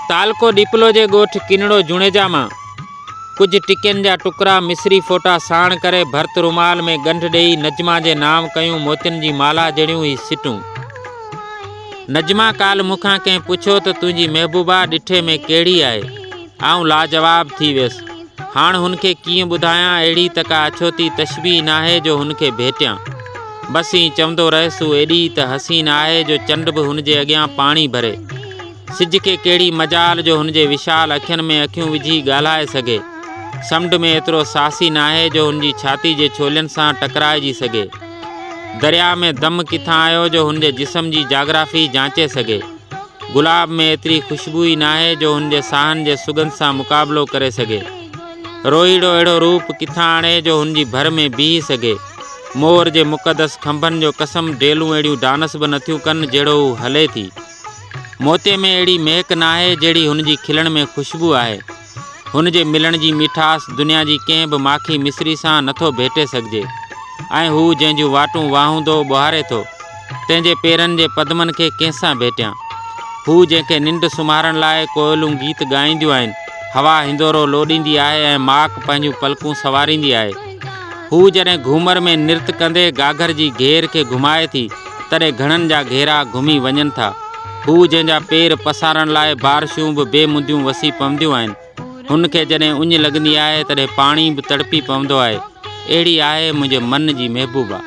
تعلقو ڏيپلو جي ڳوٺ ڪنڙو جوڻيجا مان ڪجهه ٽڪين جا ٽڪرا مصري ڦوٽا ساڻ ڪري ڀرت رومال ۾ ڳنڍ ڏيئي نجما جي نانء ڪيون موتين جي مالها جهڙيون هي سٽون. نجما ڪالهه مون کان ڪنهن پڇيو ته تنهنجي محبوبا ڏٺي ۾ ڪهڙي آهي؟ آئون لاجواب ٿي ويس. هاڻ هن کي ڪيئن ٻڌايان اهڙي ته ڪا اڇوتي تشبيهه ناهي جو هن کي ڀيٽيان. بس ائين چوندو رهيس هو ايڏي ته حسين آهي جو چنڊ به هن جي اڳيان پاڻي ڀري. سج کي ڪهڙي مجال جو هن جي وشال اکين ۾ اکيون وجهي ڳالهائي سگهي. سمنڊ ۾ ايترو ساهسي ناهي جو هن جي ڇاتي جي ڇولين سان ٽڪرائجي سگهي. درياء ۾ دم ڪٿان آيو جو هن جي جسم جي جاگرافي جانچي سگهي. گلاب ۾ ايتري خوشبو ئي ناهي جو هن جي ساهن جي سڳنڌ سان مقابلو ڪري سگهي. روهيڙو اهڙو روپ ڪٿان آڻي جو هن جي ڀر ۾ بيهي سگهي. مور جي مقدس کنڀن جو قسم ڊيلون اهڙيون ڊانس به نٿيون ڪن جهڙو هو هلي ٿي. موتي ۾ اهڙي مهڪ ناهي جهڙي هن جي کلڻ ۾ خوشبو آهي. هن جي ملڻ جي مٺاس دنيا جي ڪنهن به ماکي مصري سان نٿو ڀيٽي سگهجي ۽ هو جنهن جون واٽون واهوندو ٻهاري ٿو، تنهن جي پيرن جي پدمن کي ڪنهن سان ڀيٽيان؟ هو جنهن کي ننڊ سمهارڻ لاء ڪوئلون گيت ڳائينديون آهن، هوا هندورو لوڏيندي آهي ۽ ماڪ پنهنجون پلڪون سنواريندي آهي. هو جڏهن گهومر ۾ نرت ڪندي گاگهر جي گهير کي گهمائي ٿي، تڏهن گهڻن جا گهيرا گهمي وڃن ٿا. هو جنهن جا پير پسارڻ لاء بارشون به بي منديون وسي پونديون آهن. هن کي جڏهن اڃ لڳندي آهي، تڏهن پاڻي به تڙپي پوندو آهي. اهڙي آهي منهنجي من جي محبوبا.